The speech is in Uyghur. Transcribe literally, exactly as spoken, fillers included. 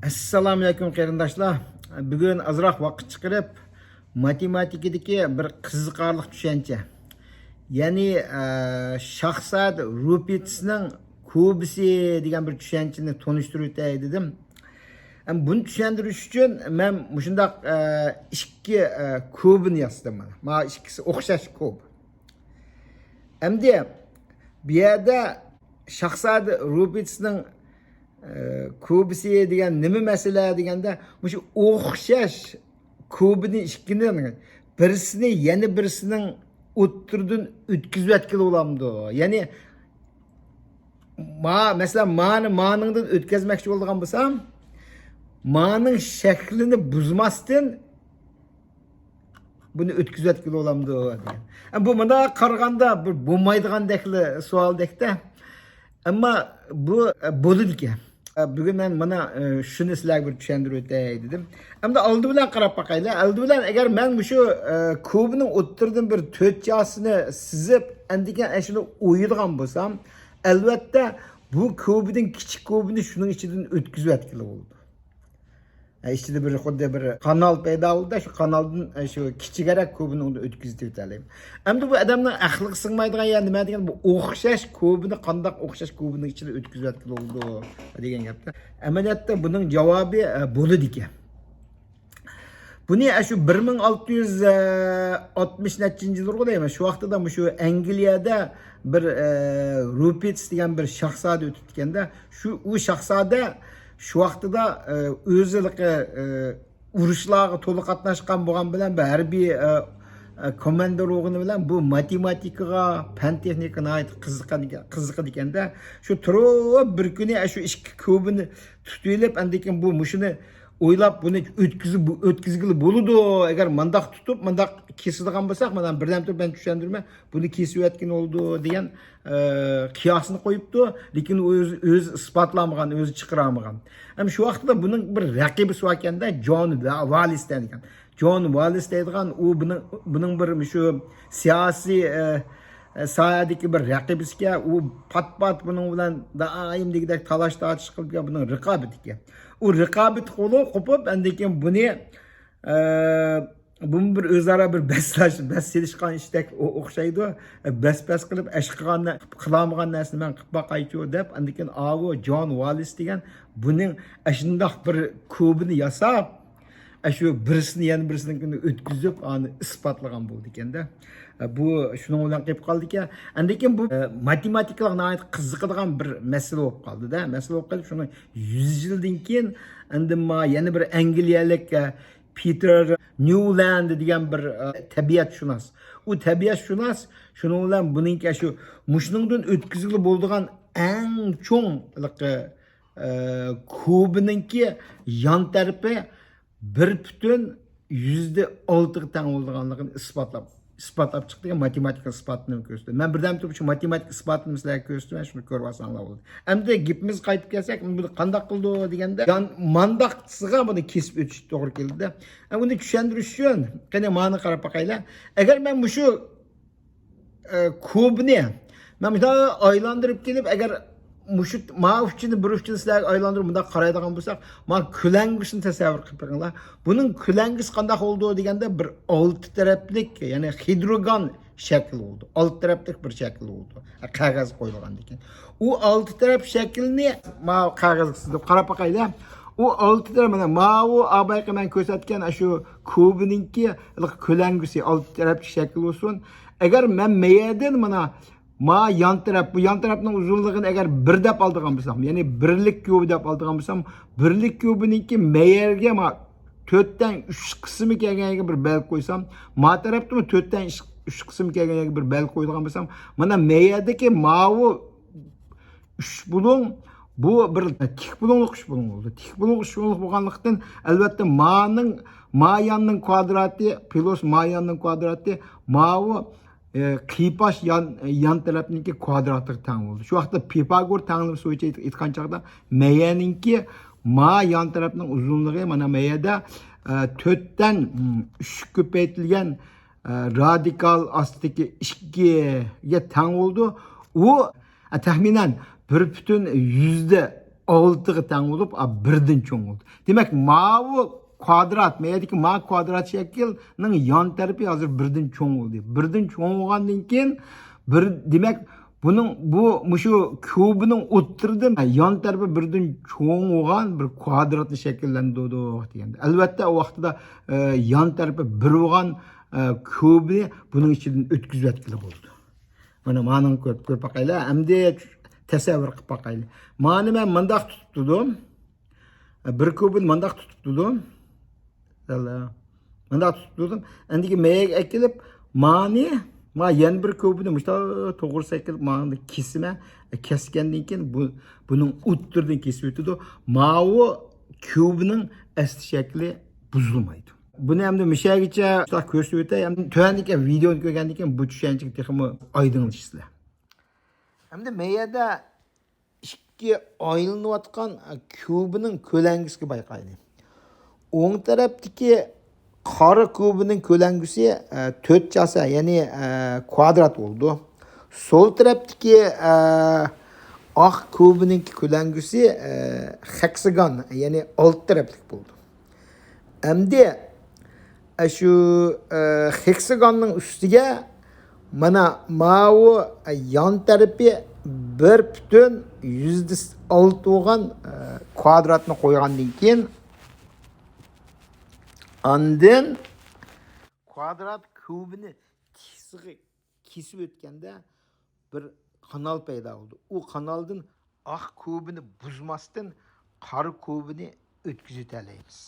ئەسسالامۇئەلەيكۇم قېرىنداشلار. بۈگۈن ئازراق ۋاقىت چىقىرىپ، ماتېماتىكىدىكى بىر قىزىقارلىق چۈشەنچە، يەنى، ئە، شاھزادە روپىتسنىڭ كۇبىسى دېگەن بىر چۈشەنچىنى تونۇشتۇرۇپ ئۆتەي دېدىم. ھەم بۇنى چۈشەندۈرۈش ئۈچۈن مەن مۇشۇنداق، ئە، ئىككى، ئە، كۇبىنى ياسىدىم مانا. مانا ئىككىسى ئوخشاش كۇب. ئەمدى بۇ يەردە شاھزادە روپىتسنىڭ، ئە، كۇبىسى دېگەن نېمە مەسىلە دېگەندە، مۇشۇ ئوخشاش كۇبىنى ئىككىنىڭ بىرسىنى يەنە بىرسىنىڭ ئوتتۇرىدىن ئۆتكۈزۈۋەتكىلى بولامدۇ؟ يەنى ما، مەسىلەن، مانى مانىڭدىن ئۆتكۈزمەكچى بولىدىغان بولسام، مانىڭ شەكلىنى بۇزماستىن بۇنى ئۆتكۈزۈۋەتكىلى بولامدۇ دېگەن. ئە، بۇ مۇنداق قارىغاندا بىر بولمايدىغاندەكلا سوئالدەكتە. ئەمما بۇ، ئە، بولىدىكەن. ئە، بۈگۈن مەن مانا، ئە، شۇنى سىلەرگە بىر چۈشەندۈرۈپ ئۆتەي دېدىم. ئەمدى ئالدى بىلەن قاراپ باقايلى. ئالدى بىلەن ئەگەر مەن مۇشۇ، ئە، كۇبنىڭ ئوتتۇرىدىن بىر تۆت چاسىنى سىزىپ، ئەندىكىن ئەشۇنى ئويىدىغان بولسام، ئەلۋەتتە بۇ كۇبدىن كىچىك كۇبنى شۇنىڭ ئىچىدىن ئۆتكۈزۈۋەتكىلى بولىدۇ. ئە، ئىچىدە بىر خۇددى بىر قانال پەيدا بولدى. شۇ قانالدىن، ئە، شۇ كىچىكرەك كۇبنى ئۇندا ئۆتكۈزۈۋېتەلەيمەن. ئەمدى بۇ ئادەمنىڭ ئەقلىگە سىغمايدىغان يەر نېمە دېگەن، بۇ ئوخشاش كۇبنى قانداق ئوخشاش كۇبنىڭ ئىچىدە ئۆتكۈزۈۋەتكىلى بولىدۇ دېگەن گەپتە. ئەمەلىيەتتە بۇنىڭ جاۋابى، ئە، بولىدىكەن. بۇنى ئەشۇ بىر مىڭ ئالتە يۈز ئاتمىش نەچچىنچى يىللىرىغۇ دەيمەن. شۇ ۋاقتىدا مۇشۇ ئەنگلىيەدە بىر، ئە، روپىتس دېگەن بىر شاھزادە ئۆتۈپتىكەندە، شۇ، ئۇ شاھزادە شۇ ۋاقتىدا، ئە، ئۆزى ھېلىقى، ئە، ئۇرۇشلارغا تولا قاتناشقان بولغان بىلەن بىر ھەربىي، ئە، ئە، كوماندىر بولغىنى بىلەن بۇ ماتېماتىكىغا، پەن تېخنىكىغا ناھايىتى قىزىقىدىكەن، قىزىقىدىكەندە، شۇ تۇرۇپ بىر كۈنى ئەشۇ ئىككى كۇبىنى تۇتۇۋېلىپ، ئاندىن كېيىن بۇ مۇشۇنى ئويلاپ، بۇنى ئۆتكۈزۈپ، بۇ ئۆتكۈزگىلى بولىدۇ. ئەگەر مانداق تۇتۇپ، مانداق كېسىدىغان بولساق، مانا بىردەم تۇرۇپ مەن چۈشەندۈرىمەن، بۇنى كېسىۋەتكىلى بولىدۇ دېگەن، ئە، قىياسىنى قويۇپتۇ. لېكىن ئۇ ئۆزى، ئۆزى ئىسپاتلانمىغان، ئۆزى چىقىرالمىغان. ھەم شۇ ۋاقىتتا بۇنىڭ بىر رەقىبىسى باركەندە، جون ۋالىس دەيدىغان. جون ۋالىس دەيدىغان، ئۇ بۇنىڭ، بۇنىڭ بىر مۇشۇ سىياسىي، ئە، ئە، ساھەدىكى بىر رەقىبىسىكەن. ئۇ پات-پات بۇنىڭ بىلەن دائىم دېگۈدەك تالاش-تارتىش قىلىپ، بۇنىڭ رىقابىتىكەن. ئۇ رىقابىتى قولى قوپۇپ، ئاندىن كېيىن بۇنى، ئە، بۇمۇ بىر ئۆزئارا بىر بەسلەش، بەس سېلىشقان ئىشتەك ئو-، ئوخشايدۇ. بەس-بەس قىلىپ، ئەش قىلغان نە-، قىلالمىغان نەرسىنى مەن قىلىپ باقايچۇ دەپ، ئاندىن كېيىن ئاۋۇ جون ۋالىس دېگەن بۇنىڭ ئەشۇنداق بىر كۇبىنى ياساپ، ئەشۇ بىرسىنى يەنە بىرسىنىڭكىنى ئۆتكۈزۈپ، ئانى ئىسپاتلىغان بولىدىكەندە. بۇ شۇنىڭ بىلەن قېلىپ قالدىكەن. ئاندىن كېيىن بۇ، ئە، ماتېماتىكىلار ناھايىتى قىزىقىدىغان بىر مەسىلە بولۇپ قالدىدا. مەسىلە بولۇپ قېلىپ، شۇنىڭ يۈز يىلدىن كېيىن ئاندىن ما يەنە بىر ئەنگلىيەلىك، ئە، پېتېر نيۇلاند دېگەن بىر، ئە، تەبىئەتشۇناس. ئۇ تەبىئەتشۇناس شۇنىڭ بىلەن بۇنىڭكى شۇ مۇشۇنىڭدىن ئۆتكۈزگىلى بولىدىغان ئەڭ چوڭ، ئە، كۇبىنىڭكى يان تەرىپى بىر پۈتۈن يۈزدە ئالتىغا تەڭ بولىدىغانلىقىنى ئىسپاتلاپ، ئىسپاتلاپ چىقتى، ماتېماتىكا ئىسپاتىنى كۆرسىتىپ. مەن بىردەم تۇرۇپ شۇ ماتېماتىكا ئىسپاتىنى سىلەرگە كۆرسىتىمەن، شۇنى كۆرۈۋالساڭلار بولدى. ئەمدى گېپىمىزگە قايتىپ كەلسەك، بۇنى قانداق قىلىدۇ دېگەندە، يان-، مانداقسىغا بۇنى كېسىپ ئۆتۈش توغرا كېلىدۇ. ئە، ئۇنى چۈشەندۈرۈش ئۈچۈن، قېنى، مانا قاراپ باقايلى. ئەگەر مەن مۇشۇ ئە، كۇبنى مەن مۇشۇنداق ئايلاندۇرۇپ كېلىپ، ئەگەر مۇشۇ ما ئۇچىنى بىر ئۇچىنى سىلەرگە ئايلاندۇرۇپ مۇنداق قارايدىغان بولساق، ما كۆلەڭگىسىنى تەسەۋۋۇر قىلىپ بېقىڭلار. بۇنىڭ كۆلەڭگىسى قانداق بولىدۇ دېگەندە، بىر ئالتە تەرەپلىك، يەنى خىدروگان شەكىل بولىدۇ. ئالتە تەرەپلىك بىر شەكىل بولىدۇ. قەغەز قويۇلغاندىن كېيىن. ئۇ ئالتە تەرەپ شەكلىنى ما قەغەزگە سىزىپ قاراپ باقايلى. ئۇ ئالتە تەرەپ، مانا ماۋۇ ئابايقى مەن كۆرسەتكەن ئاشۇ كۇبنىڭكى كۆلەڭگىسى ئالتە تەرەپلىك شەكىل بولسۇن. ئەگەر مەن مەيەدىن مانا، ما يان تەرەپ، بۇ يان تەرەپنىڭ ئۇزۇنلۇقىنى ئەگەر بىر دەپ ئالىدىغان بولسام، يەنى بىرلىك كۇبى دەپ ئالىدىغان بولسام، بىرلىك كۇبىنىڭكى مەيەرگە ما تۆتتىن ئۈچ قىسمى كەلگەن يەرگە بىر بەلگە قويسام، ما تەرەپتىمۇ تۆتتىن ئۈچ قىسمى كەلگەن يەرگە بىر بەلگە قويىدىغان بولسام، مانا مەيەردىكى ماۋۇ ئۈچ بۇلۇڭ، بۇ بىر تىك بۇلۇڭلۇق ئۈچ بۇلۇڭ بولدى. تىك بۇلۇڭلۇق ئۈچ بۇلۇڭلۇق بولغانلىقتىن، ئەلۋەتتە، مانىڭ، ما ياننىڭ كۋادراتى پلۇس ما ياننىڭ كۋادراتى ماۋۇ، ئە، قىيپاش يان، يان تەرەپنىڭكى كۋادراتىغا تەڭ بولدى. شۇ ۋاقىتتا پىفاگور تەڭلىمىسى بويىچە ئېيت-، ئېيتقان چاغدا، مەيەنىڭكى ما يان تەرەپنىڭ ئۇزۇنلۇقى مانا مەيەدە، ئە، تۆتتىن، ئۈم، ئۈچكە كۆپەيتىلگەن، ئە، رادىكال ئاستىدىكى ئىككىگە تەڭ بولىدۇ. ئۇ، ئە، تەخمىنەن بىر پۈتۈن يۈزدە ئالتىغا تەڭ بولۇپ، بىردىن چوڭ بولدى. دېمەك، ماۋۇ كۋادرات، مەيەدىكى ما كۋادرات شەكىلنىڭ يان تەرىپى ھازىر بىردىن چوڭ بولدى. بىردىن چوڭ بولغاندىن كېيىن بىر، دېمەك، بۇنىڭ، بۇ، مۇشۇ كۇبنىڭ ئوتتۇرىدىن يان تەرىپى بىردىن چوڭ بولغان بىر كۋادراتنى شەكىللەندۈردۇق دېگەندە. ئەلۋەتتە، ئۇ ۋاقتىدا، ئە، يان تەرىپى بىر بولغان، ئە، كۇبنى بۇنىڭ ئىچىدىن ئۆتكۈزۈۋەتكىلى بولىدۇ. مانا، مانىڭ كۆرۈپ، كۆرۈپ باقايلى. ئەمدى تەسەۋۋۇر قىلىپ باقايلى. مانى مەن مۇنداق تۇتۇپ تۇردۇم. بىر كۇبنى مۇنداق تۇتۇپ تۇردۇم. مۇنداق تۇتۇپ تۇردۇم. ئەندىكى مەيەگە ئەكېلىپ، مانى، ما يەنە بىر كۇبنى مۇشتا توغرىسى ئەكېلىپ، مانى كېسىمەن. كەسكەندىن كېيىن بۇ، بۇنىڭ ئوتتۇرىدىن كېسىپ ئۆتىدۇ. ماۋۇ كۇبنىڭ ئەسلى شەكلى بۇزۇلمايدۇ. بۇنى ئەمدى مۇشەگىچە شۇنداق كۆرسىتىۋېتەي. ئەمدى تۆۋەندىكى ۋىدېونى كۆرگەندىن كېيىن بۇ چۈشەنچىگە تېخىمۇ ئايدىڭلىشىسىلەر. ئەمدى مەيەدە ئىككى ئايلىنىۋاتقان كۇبنىڭ كۆلەڭگىسىگە بايقايلى. ئوڭ تەرەپتىكى قارا كۇبنىڭ كۆلەڭگىسى، ئە، تۆت چاسا، يەنى، ئە، كۋادرات بولىدۇ. سول تەرەپتىكى، ئە، ئاق كۇبنىڭ كۆلەڭگىسى، ئە، خېكساگون، يەنى ئالتە تەرەپلىك بولىدۇ. ئەمدى ئە، شۇ، ئە، خېكساگوننىڭ ئۈستىگە مانا ماۋۇ، ئە، يان تەرىپى بىر پۈتۈن يۈزدە ئالتە بولغان، ئە، كۋادراتنى قويغاندىن كېيىن، ئاندىن كۋادرات كۇبىنى تىكىسىگە كېسىپ ئۆتكەندە بىر قانال پەيدا بولدى. ئۇ قانالدىن ئاق كۇبىنى بۇزماستىن قارا كۇبىنى ئۆتكۈزۈۋېتەلەيمىز.